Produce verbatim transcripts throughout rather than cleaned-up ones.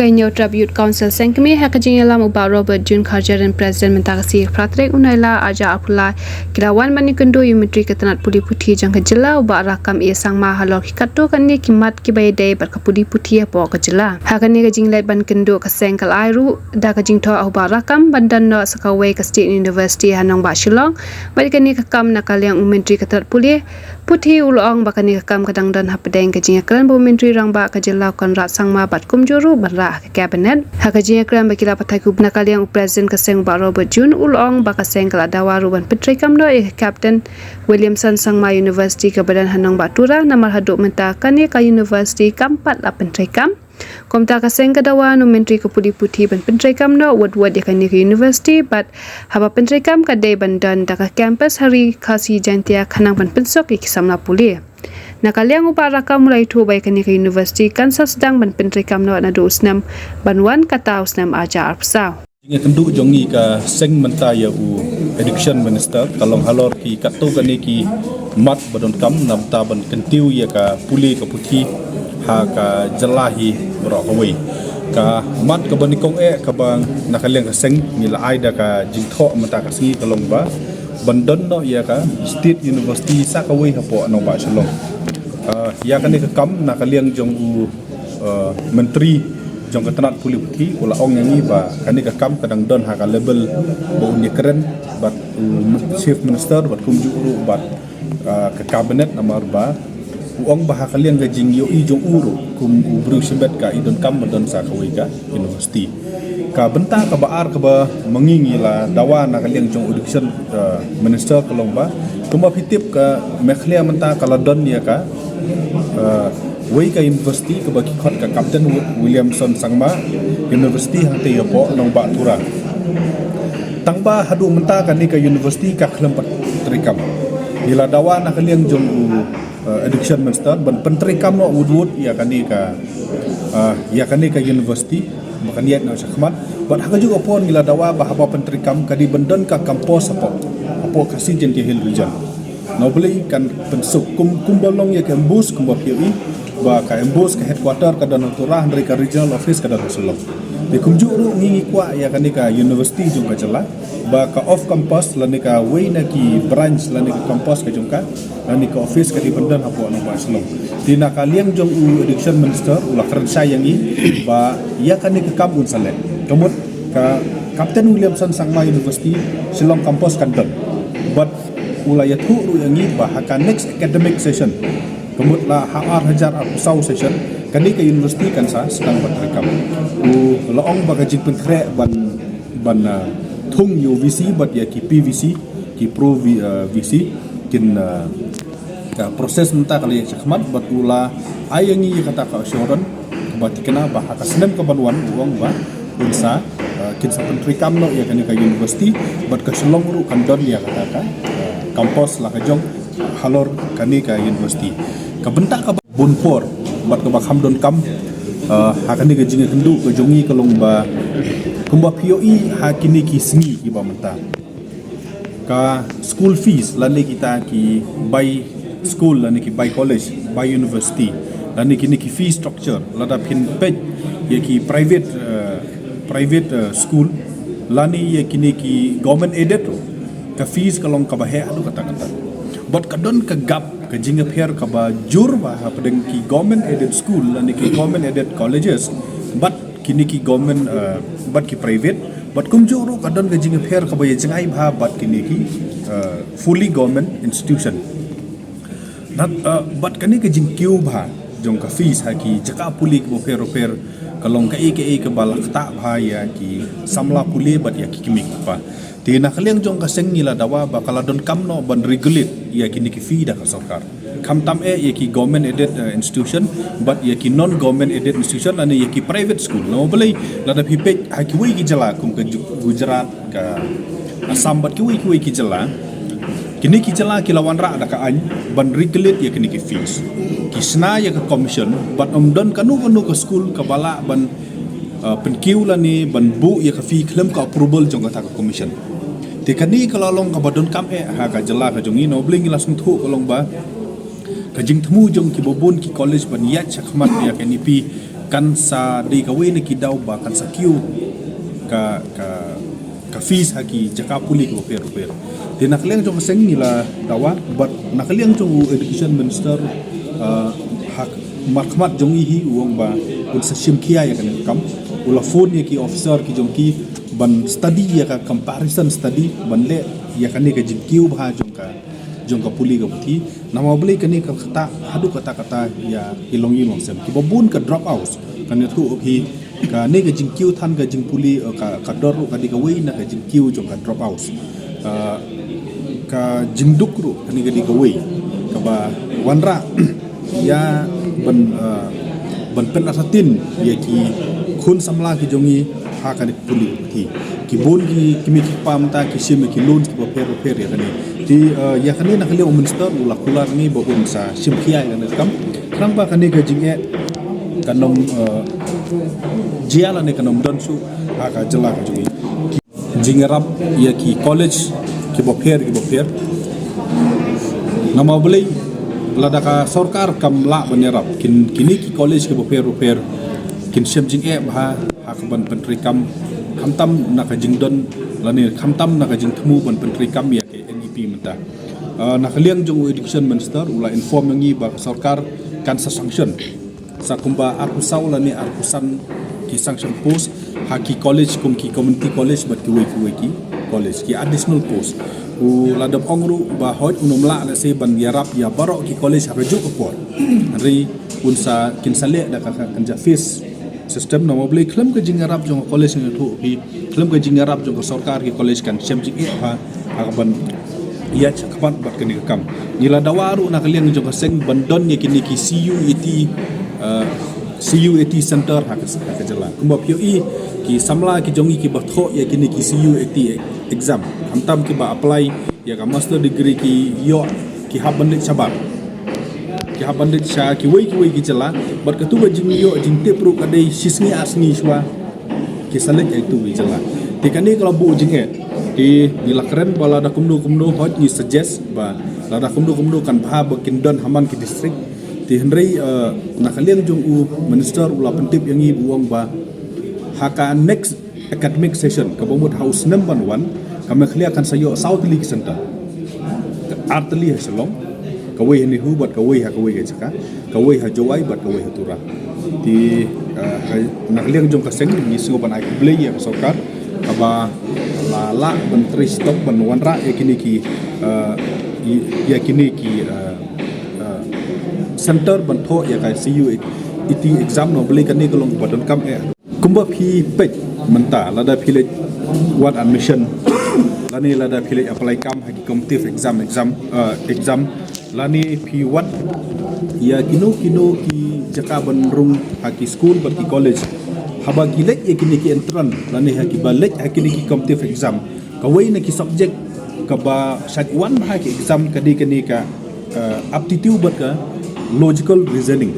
Ka Hynñiewtrep Youth Council Seng Kmie, ha ka jingïalam u Bah Robert June Kharjahrin, President, mynta ka sngi phra tarik u Nailar arhajar arphew lai, ki la wan ban ïakynduh ïa u Myntri ka tnat pule puthi jong ka jylla u Bah Rakkam A Sangma halor ki katto katne ki mat kiba ïadei bad ka pule puthi hapoh ka jylla. Ha kane ka jingleit ban kynduh ka seng ka la ai ruh da ka jingthoh ha u Bah Rakkam ban don noh sa kawei ka State University ha nongbah Shillong. Bad kane ka kam na ka liang u Myntri ka tnat pule puthi u la ong ba kane ka kam ka dang don hapdeng ka jingïakren bad u Myntri Rangbah ka jylla u Conrad Sangma bad kumjuh ruh ban rah ha ka Cabinet. Ha ka jingïakren ba ki la pathai kum na ka liang u President ka seng u Bah Robert June u la ong ba ka seng ka la dawa ruh ban pyntreikam noh ïa ka Captain Williamson Sangma University kaba don ha nongbah Tura, namar haduh mynta kane ka university kam pat la pyntreikam. Kumta ka seng ka dawa na u Myntri ka pule puthi ban pyntreikam noh wut wut ïa kane ka university bad haba pyntreikam ka dei ban don da ka campus ha Ri Khasi Jaiñtia khnang ban pynsuk ïa ki samla pule. Na ka liang u Bah Rakkam u la ïathuh ba ïa kane ka university kan sa sdang ban pyntreikam noh naduh u snem ban wan, kata u snem arhajar arphew saw. Jingïakynduh jong ngi ka seng mynta ïa u Education Minister ka long halor ki katto katne ki mat ba donkam na bynta ban kyntiew ïa ka pule ka puthi ha ka jylla hi baroh kawei. Ka mat kaba nyngkong eh kaba na ka liang ka seng ngi la ai da ka jingthoh mynta ka sngi ka long ba ban don noh ïa ka State University sa kawei hapoh nongbah Shillong. Ah, ïa kane ka kam na ka liang jong u, ah, Myntri jong ka tnat pule puthi u la ong ïa ngi ba kane ka kam ka dang don ha ka level ba un ïakren bad u Chief Minister bad kumjuh ruh bad, ah, ka Cabinet, namar ba u ong ba ha ka liang ka jingïohi jong u ruh kum u briew shimet ka i donkam ban don sa kawei ka university. Ka bynta kaba ar kaba ma ngi ngi la dawa na ka liang jong u Education, eh, Minister ka long ba kumba phi tip ka Meghalaya mynta ka la don ïa ka, eh, wei ka university kaba ki khot ka Captain Wi-, Williamson Sangma University hangtei hapoh nongbah Tura. Tang ba haduh mynta kane ka university ka khlem pat treikam. Ngi la dawa na ka liang jong u, eh, Education Minister ban pyntreikam noh wut wut ïa kane ka, eh, ïa kane ka university ba kan ïaid noh shakhmat. Bad ha kajuh ka por ngi la dawa ba haba pyntreikam ka dei ban don ka campus hapoh, hapoh Khasi Jaiñtia Hills Region. Na u Blei kan pynsuk kum, kumba long ïa ka MBOSE kumba phi ïohi ba ka MBOSE ka headquarter ka don ha Tura hynrei ka regional office ka don ha Shillong. Te kumjuh ruh ngi ngi kwah ïa kane ka university jong ka jylla ba ka off campus lane ka wei na ki branch lane ka campus ka jong ka lane ka office ka dei ban don hapoh nongbah Shillong. Te na ka liang jong u Education Minister u la kren shai ïa ngi ba ïa kane ka kam un sa leh. Ka mut ka Captain Williamson Sangma University Shillong campus kan don. Bad u la ïathuh ruh ïa ngi ba ha ka next academic session, ka mut la ha arhajar arphew saw session, kane ka university kan sa sdang ban treikam. U la ong ba ka jingpynkhreh ban, ban, ah, thung ïa u VC bad ïa ki PVC, ki pro V-, ah, VC kin, ah, ka process mynta ka la ïaid shakhmat bad u la ai ïa ngi ïa kata ka assurance kaba thikna ba ha ka snem ka ban wan u ong ba un sa, ah, kin sa pyntreikam noh ïa kane ka university bad ka Shillong ruh kan don ïa kata ka, ah, campus la ka jong halor kane ka university. Ka bynta kaba bun por bad kaba kham donkam, ah, ha kane ka jingïakynduh ka jong ngi ka long ba kumba phi ïohi ha kine ki sngi kiba mynta ka school fees lane kita ki bai school lane ki bai college, bai university lane kine ki fee structure, lada phin peit ïa ki private, eh, private, eh, school lane ïa kine ki government aided ruh, ka fees ka long kaba heh haduh katta katta. Bad ka don ka gap, ka jingïapher kaba jur bha hapdeng ki government aided school lane ki government aided colleges bad kine ki government, eh, bad ki private, bad kumjuh ruh ka don ka jingïapher kaba ïa jngai bha bad kine ki, eh, fully government institution. Bad, eh, bad kane ka jingkiew bha jong ka fees ha ki jaka pule kiba pher pher ka long kaei kaei kaba la ktah bha ïa ki samla pule bad ïa ki kmie ki kpa. Te na ka liang jong ka seng ngi la dawa ba ka la donkam noh ban regulate ïa kine ki fee da ka sorkar. Khamtam eh ïa ki government aided, eh, institution bad ïa ki non government aided institution lane ïa ki private school. Namar balei, lada phi peit ha kiwei ki jylla kum ka Ju-, Gujarat, ka Assam bad kiwei kiwei ki jylla, kine ki jylla ki la wanrah da ka aiñ ban regulate ïa kine ki fees. Ki shna ïa ka commission bad ym don kano kano ka school kaba lah ban, uh, pynkiew lane ban buh ïa ka fee khlem ka approval jong kata ka commission. Te kane ka la long kaba donkam eh ha ka jylla ka jong ngi, namar balei ngi la sngewthuh ka long ba ka jingthmu jong kiba bun ki college ban ïaid shakhmat ïa ka NEP kan sa dei kawei na ki daw ba kan sa kiew ka, ka, ka fees ha ki jaka pule kiba pher bapher. Te na ka liang jong ka seng ngi la dawa, bad na ka liang jong u education minister, uh, ha markhmat jong i hi u ong ba un sa shim khia ïa kane ka kam. U la phone ïa ki officer ki jong ki ban study ïa ka comparison study ban leh ïa kane ka jingkiew bha jong ka jong ka pule ka puthi. Namar balei kane ka ktah haduh katta katta ïa ki longïing longsem kiba bun ka drop out. Kan ïathuh hi kane ka jingkiew than ka jingpule, eh, ka, ka dor ruh ka dei kawei na ka jingkiew jong ka drop out. Eh, ka jingduk ruh kane ka dei kawei kaba wanrah ïa ban, eh, ban pynartatien ïa ki khun samla ki jong i ha kane ka pule ka puthi. Ki bun ki kmie ki kpa mynta ki shim ïa ki loan kiba pher bapher ïa kane. Te, eh, ïa kane na ka liang u minister u la kular ngi ba un sa shim khia ïa kane ka kam. Khnang ba kane ka jingeh kan ym, eh, jia lane kan ym don shuh ha ka jylla ka jong i. Jingïarap ïa ki college kiba pher kiba pher. Namar balei lada ka sorkar kam lah ban ïarap kin, kine ki college kiba pher bapher kin shem jingeh bha ha ka ban pyntreikam khamtam na ka jingdon lane khamtam na ka jingthmu ban pyntreikam ïa ka N E P mynta. Ah, na ka liang jong u education minister u la inform ïa ngi ba ka sorkar kan sa sanction sa kumba arphew saw lane arphew san ki sanction post ha ki college kum ki community college bad kiwei kiwei ki college ki additional post. U la dep ong ruh ba hooid un ym lah lehse ban ïarap ïa baroh ki college ha kajuh ka por. Hynrei un sa, kin sa leh da ka, ka, kan ja phase system. Namar balei khlem ka jingïarap jong ka college ngi ïathuh hi, khlem ka jingïarap jong ka sorkar ki college kan shem jingeh ha, ha ka ban ïaid shakhmat bad kane ka kam. Ngi la dawa ruh na ka liang jong ka seng ban don ïa kine ki C U eighty, eh, C U eighty center ha ka, ha ka jylla. Kumba phi ïohi ki samla ki jong i kiba thoh ïa kine ki C U eighty exam, khamtam kiba apply ïa ka master degree ki ïoh ki hap ban leit shabar, ki hap ban leit sha kiwei kiwei ki jylla. Bad katu ka jingïoh jingtip ruh ka dei shisngi arsngi shuwa ki sa leit ïa itu ki jylla. Te kane ka la buh jingeh. Te ngi la kren ba lada kumno kumno, hooid ngi suggest ba lada kumno kumno kan bha ba kin don ha man ki district. Te hynrei, eh, na ka liang jong u minister u la pyntip ïa ngi, u ong ba ha ka next academic session kaba mut ha u snem ban wan, ka Meghalaya kan sa ïoh saw tylli ki center. Ar tylli ha Shillong, kawei ha NEHU bad kawei ha kawei ka jaka, kawei ha Jowai bad kawei ha Tura. Te, eh, ha, na ka liang jong ka seng ngi sngewbha ban ai khublei ïa ka sorkar kaba la lah ban trei stok ban wanrah ïa kine ki, eh, ïa kine ki, eh, eh, center ban thoh ïa ka C U eighty exam. Namar balei kane ka long kaba donkam eh. Kumba phi peit mynta, lada phi leit wad admission lane lada phi leit apply kam ha ki competitive exam, exam, eh, exam, lane phi wad ïa kino kino ki jaka ban rung ha ki school bad ki college, haba ki leit ïa kine ki entrance lane ha kiba leit ha kine ki competitive exam, kawei na ki subject kaba shait wan ha ki exam ka dei kane ka, eh, aptitude bad ka logical reasoning.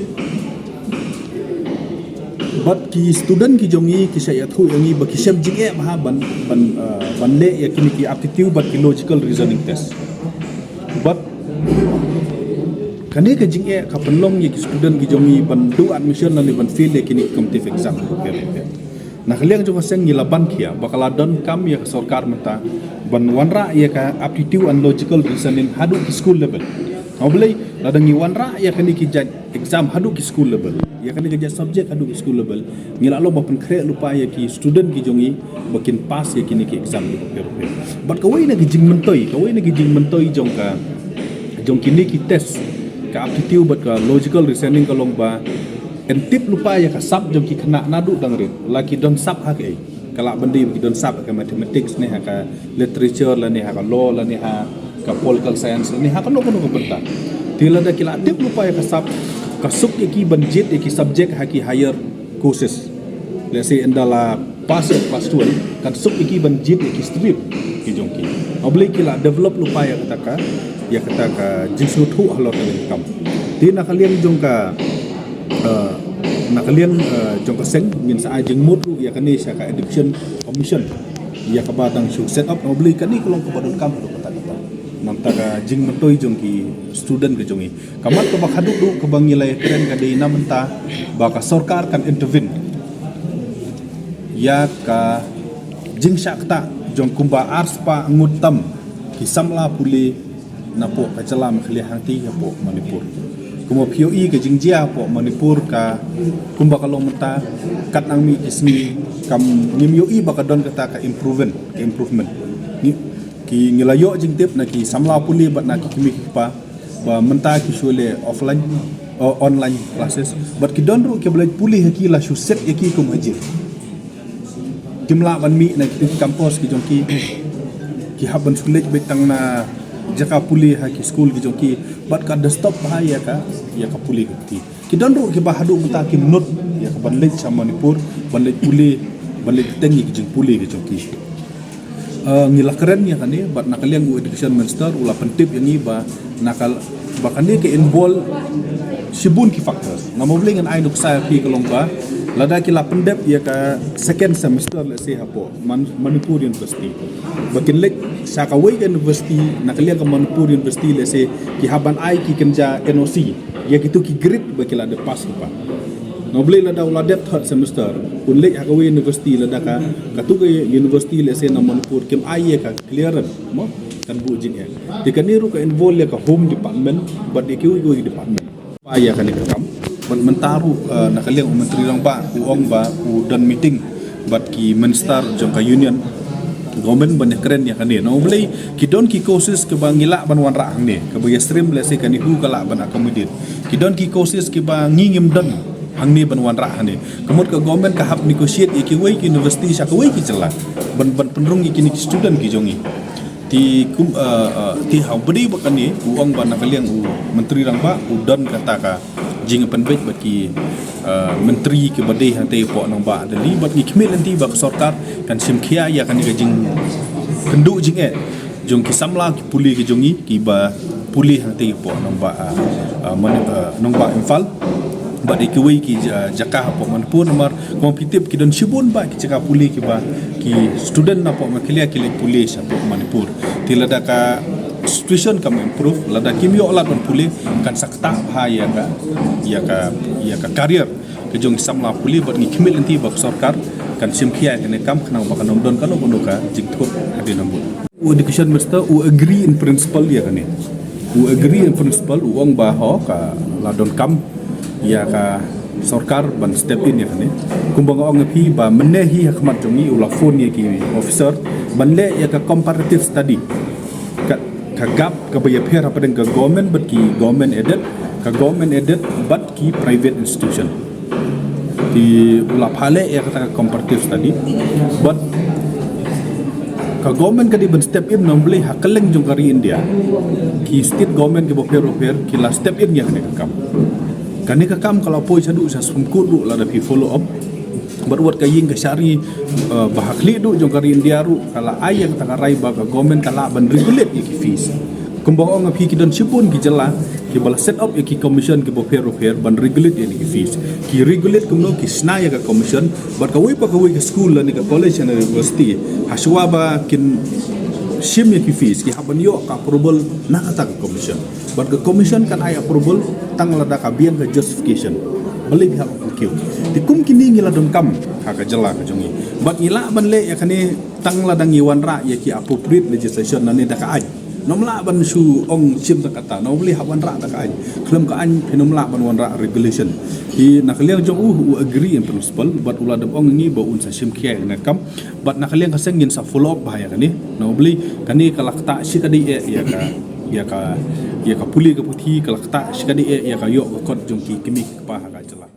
Bad ki student ki jong ngi ki shait ïathuh ïa ngi ba ki shem jingeh bha ban, ban, eh, ban leh ïa kine ki aptitude bad ki logical reasoning test. Bad kane ka jingeh ka pynlong ïa ki student ki jong ngi ban duh admission lane ban fail ïa kine ki competitive exam. Na ka liang jong ka seng ngi la ban khia ba ka la donkam ïa ka sorkar mynta ban wanrah ïa ka aptitude and logical reasoning haduh ki school level. Namar balei lada ngi wanrah ïa kane ki jait exam haduh ki school level, ïa kane ka jait subject haduh ki school level, ngi la long ba pynkhreh lypa ïa ki student ki jong ngi ba kin pass ïa kine ki exam kiba pher bapher. Bad kawei na ki jingmyntoi, kawei na ki jingmyntoi jong ka, jong kine ki test ka aptitude bad ka logical reasoning ka long ba yn tip lypa ïa ka sap jong ki khynnah naduh dang rit, la ki don sap ha kaei. Ka lah ban dei ba ki don sap ha ka mathematics ne ha ka literature lane ha ka law lane ha ka political science lane ha kano kano ka bynta. Te lada ki la tip lypa ïa ka sap, ka suk ïa ki ban jied ïa ki subject ha ki higher courses. Let's say ynda la pass ïa class twelve, kan suk ïa ki ban jied ïa ki stream ki jong ki. Namar balei ki la develop lypa ïa kata ka, ïa kata ka jingsngewthuh halor kane ka kam. Te na ka liang jong ka, eh, na ka liang, eh, jong ka seng ngin sa ai jingmut ruh ïa kane sha ka Education Commission, ïa kaba dang shu set up. Namar balei kane ka long kaba donkam haduh katta katta. Namar ka jingmyntoi jong ki student ka jong i. Ka mat kaba khadduh duh kaba ngi la ïakren ka dei na mynta ba ka sorkar kan intervene ïa ka jingshah ktah jong kumba arspah ngut tam ki samla pule na poh ka jylla Meghalaya hangtei hapoh Manipur. Kumba phi ïohi ka jingjia hapoh Manipur ka kumba ka long mynta, kat nang mih ki sngi kam ngim ïohi ba ka don kata ka improvement, ka improvement. Ngi, ki ngi la ïoh jingtip na ki samla pule bad na ki kmie ki kpa ba mynta ki shu leh offline, o, online classes. Bad ki don ruh kiba leit pule ha ki la shu set ïa ki kum haji. Kim lah ban mih na ki campus ki jong ki. Ki hap ban shu leit beit tang na jaka pule ha ki skul ki jong ki. Bad ka disturb bha ïa ka, ïa ka pule ka pule. Ki don ruh kiba haduh mynta kim nud ïa ka ban leit sha Manipur, ban leit pule, ban leit teng ïa ki jingpule ki jong ki. Eh, ngi la kren ïa kane bad na ka liang u education minister u la pyntip ïa ngi ba na ka, ba kane ka involve shibun ki factors. Namar balei ngan ai nuksa ïa phi ka long ba lada ki la pyndep ïa ka second semester, let's say, hapoh Man-, Manipur University, ba kin leit sha kawei ka university na ka liang ka Manipur University, let's say, ki hap ban ai ki kynja N O C ïa kitu ki grid ba ki la dep pass ki pa. Namar balei lada u la dep third semester un leit ha kawei university, lada ka, katu ka university, let's say, na Manipur kim ai ïa ka clearance, mo, kan buh jingeh. Te kane ruh ka involve ïa ka home department bad ïa kiwei kiwei department. Ba ïa kane ka kam. Bad mynta ruh, eh, na ka liang u Myntri Rangbah u ong ba u don meeting bad ki minister jong ka union government ban ïakren ïa kane. Namar balei ki don ki courses kiba ngi lah ban wanrah hangne, kaba ïa stream, let's say, ka NEHU ka lah ban accommodate. Ki don ki courses kiba ngi ngim don hangne ban wanrah hangne. Ka mut ka government ka hap negotiate ïa kiwei ki university sha kawei ki jylla ban, ban pynrung ïa kine ki student ki jong ngi. Te kum, eh, eh, te ha u bad ba kane u ong ba na ka liang u Myntri Rangbah u don kata ka jingpynbeit bad ki, eh, myntri kiba dei hangtei hapoh nongbah Delhi, bad ngi khmih lynti ba ka sorkar kan shim khia ïa kane ka jingkynduh jingeh jong ki samla ki pule ki jong ngi kiba pule hangtei hapoh nongbah, eh, eh, Mani-, eh, nongbah Imphal. Bad ïa kiwei ki ja-, jaka hapoh Manipur namar kumba phi tip ki don shibun bha ki jaka pule kiba ki student napoh Meghalaya ki leit pule shapoh Manipur. Te lada ka situation kam improve, lada kim ïoh lad ban pule, kan sa ktah bha ïa ka, ïa ka, ïa ka career ka jong ki samla pule. Bad ngi khmih lynti ba ka sorkar kan shim khia ïa kane ka kam khnang ba kan ym don kano kano ka jingthut hadien nambut. U education minister u agree in principle ïa kane. U agree in principle, u ong ba ho ka la donkam ïa ka sorkar ban step in ïa kane. Kumba nga ong ïa phi ba mynne hi ha khmat jong ngi u la phone ïa ki officer ban leh ïa ka comparative study. Ka, ka gap kaba ïapher hapdeng ka government bad ki government aided, ka government aided bad ki private institution. Te u la pha leh ïa kata ka comparative study. Bad ka government ka dei ban step in, namar balei ha kylleng jong ka ri India ki state government kiba pher ba pher ki la step in ïa kane ka kam. Kane ka kam ka la poi shaduh sha Supreme Court ruh lada phi follow up. Bad wat ka ïing ka shari, eh, ba ha khlieh duh jong ka ri India ruh ka la ai ïa kata ka rai ba ka government ka lah ban regulate ïa ki fees. Kumba ong ïa phi ki don shibun ki jylla kiba la set up ïa ki commission kiba pher ba pher ban regulate ïa ki fees. Ki regulate kumno, ki shna ïa ka commission, bad kawei pa kawei ka school lane ka college lane university, ha shuwa ba kin shim ïa ki fees ki hap ban ïoh ka approval na kata ka commission. Bad ka commission kan ai approval tang lada ka biang ka justification. Balei phi hap ban kiew? Te kum kine ngi la donkam ha ka jylla ka jong ngi. Bad ngi lah ban leh ïa kane tang lada ngi wanrah ïa ki appropriate legislation lane da ka aiñ. Nym lah ban shu ong shim da kata, namar balei hap wanrah da ka aiñ. Khlem ka aiñ phin nym lah ban wanrah regulation. Te na ka liang jong u, u agree in principle bad u la dep ong ïa ngi ba un sa shim khia ïa kane ka kam. Bad na ka liang ka seng ngin sa follow up bha ïa kane. Namar balei kane ka la ktah shikatdei eh ïa ka, ïa ka, ïa ka pule ka puthi, ka la ktah shikatdei eh ïa ka ïoh ka kot jong ki kmie ki kpa ha ka jylla.